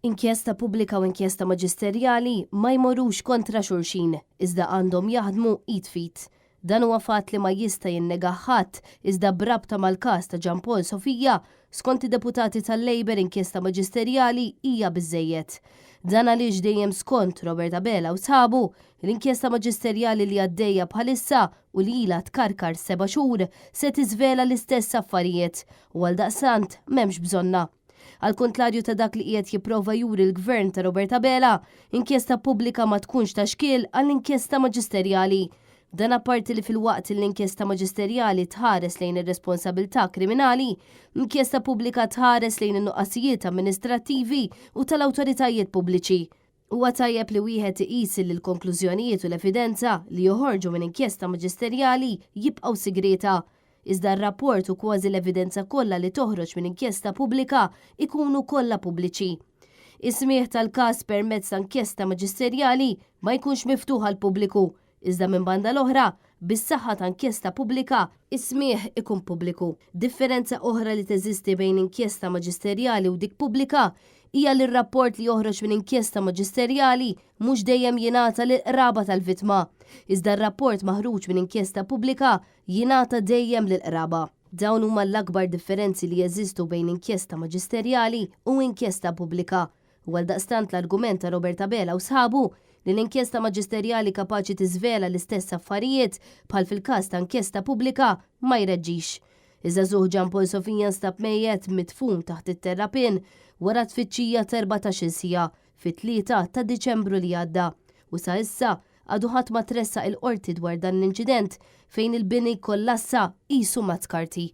Inkjesta pubblika u inkjesta maġisterjali ma jmorrux kontra xulxin, iżda għandhom jaħdmu id f'id. Dan huwa fatt li ma jista' jinnegah ħadd, iżda b'rabta mal-każ ta' Jean Paul Sofia, skont id-deputati tal-Labour inkjesta maġisterjali hija biżżejjed. Dan għaliex dejjem skont Robert Abela u sħabu, l-inkjesta maġisterjali li għaddejja bħalissa u li ilha tkarkar seba' xhur se tiżvela l-istess affarijiet u għaldaqstant m'hemmx bżonnha. Għall-kuntlarju ta' dak li qiegħed jipprova juri l-Gvern ta' Robert Abela, inkjesta pubblika ma tkunx ta' xkiel għall-inkjesta maġisterjali. Dan apparti li filwaqt li l-inkjesta maġisterjali tħares lejn ir-responsabilità kriminali, inkjesta pubblika tħares lejn in-nuqqasijiet amministrattivi u tal-awtoritajiet pubbliċi. Huwa tajjeb li wieħed iqis illi l-konklużjonijiet u l-evidenza li joħorġu minn inkjesta maġisterjali jibqgħu sigrieta. Iżda r-rapport u kważi l-evidenza kollha li toħroġ minn inkjesta pubblika jkunu kollha pubbliċi. Is-smigħ tal-każ permezz ta' inkjesta maġisterjali ma jkunx miftuħ għall-pubbliku Iżda minn banda l-oħra, bis-saħħa ta' inkjesta pubblika, is-smigħ ikun pubbliku. Differenza oħra li teżisti bejn inkjesta maġisterjali u dik pubblika hija li r-rapport li joħroġ minn inkjesta maġisterjali mhux dejjem jingħata lill-qraba tal-vittma, iżda r-rapport maħruġ minn inkjesta pubblika jingħata dejjem lill-qraba. Dawn huma l-akbar differenzi li jeżistu bejn inkjesta maġisterjali u inkjesta pubblika. U għaldaqstant l-argument ta' Robert Abela u sħabu li l-inkjesta maġisterjali kapaċi tiżvela l-istess affarijiet bħal fil-każ ta' inkjesta pubblika ma jreġġix. Iż-żagħżugħ Jean Paul Sofia nstab mejjet midfun taħt it-terrapien wara tfittxija t'erbatax-il siegħa fit-3 ta' Diċembru li għadda u sa issa għadu ħadd ma tressaq il-Qorti dwar dan l-inċident fejn il-bini kkollassa qisu mazz karti.